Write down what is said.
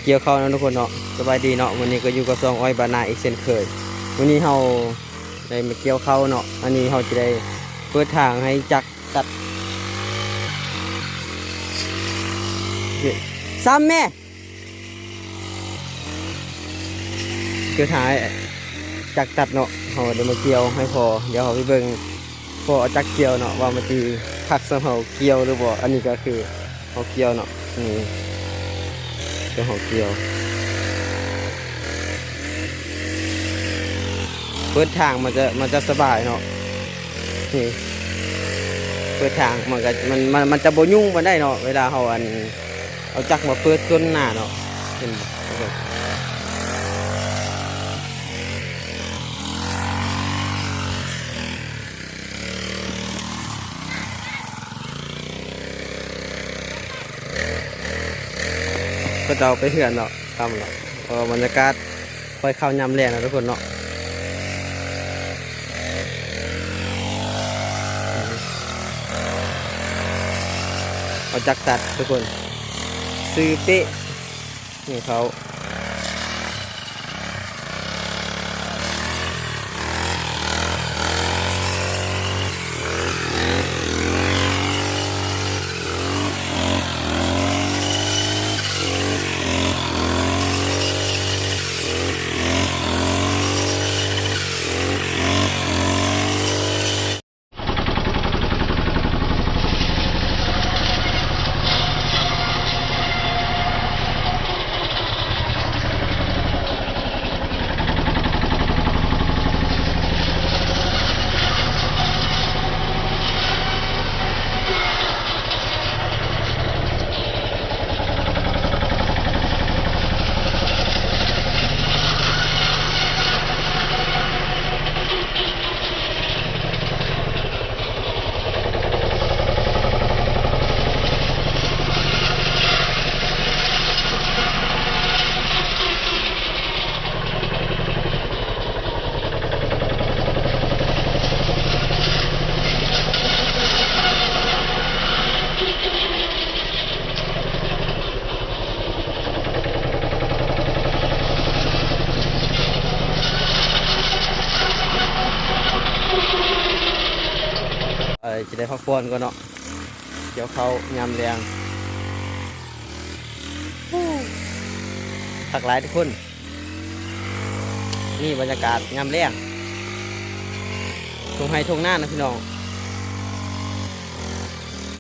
ກ່ຽວເຂົ້າເນາະທຸກຄົນເນາະ. ສະບາຍດີເນາະ, ມື້ນີ້ກໍຢູ່ກັບຊ່ອງອ້ອຍບ້ານນາອີກເຊັ່ນເຄີຍ. ມື້ນີ້ເຮົາໄດ້ມາກ່ຽວເຂົ້າເນາະ, ອັນນີ້ເຮົາຈະໄດ້ເປີດທາງໃຫ້ຈັກຕັດ ຊ້ຳແມ່. ຄືທ້າຍຈັກຕັດເນາະ, ເຮົາໄດ້ມາກ່ຽວໃຫ້ພໍ, ດຽວເຮົາໄປເບິ່ງພໍເອົາຈັກກ່ຽວເນາະ ວ່າມັນຊິຄັກສ່ຳເຮົາກ່ຽວຫຼືບໍ່. ອັນນີ້ກໍຄືເຮົາກ່ຽວເນາະ, ນີ້ຄືເຮົາກ່ຽວ. ເປີດທາງມັນຈະ ມັນຈະສະບາຍເນາະ, ນີ້ເປີດທາງມັນກໍ ມັນ ມັນ ມັນຈະບໍ່ຫຍຸ້ງປານໃດເນາະ ເວລາເຮົາ ອັນ ເອົາຈັກມາເປີດສົ້ນໜ້າເນາະ. ເຫັນບໍ່? ເຂົາເຈົ້າໄປເຮືອນເນາະ ຄ່ຳແລ້ວ, ເພາະວ່າບັນຍາກາດ ຄ່ອຍເຂົ້າຍາມແລງນະທຸກຄົນເນາະ. ເອົາຈັກຕັດທຸກຄົນ, ຊື່ເປະ ນີ້ເຂົາ. ເອີ ຈະໄດ້ພັກຜ່ອນກ່ອນເນາະ, ກ່ຽວເຂົ້າຍາມແລງ. ຄັກຫຼາຍທຸກຄົນ, ນີ້ບັນຍາກາດຍາມແລງ ທົ່ງໄຮ່ທົ່ງນານະພີ່ນ້ອງ.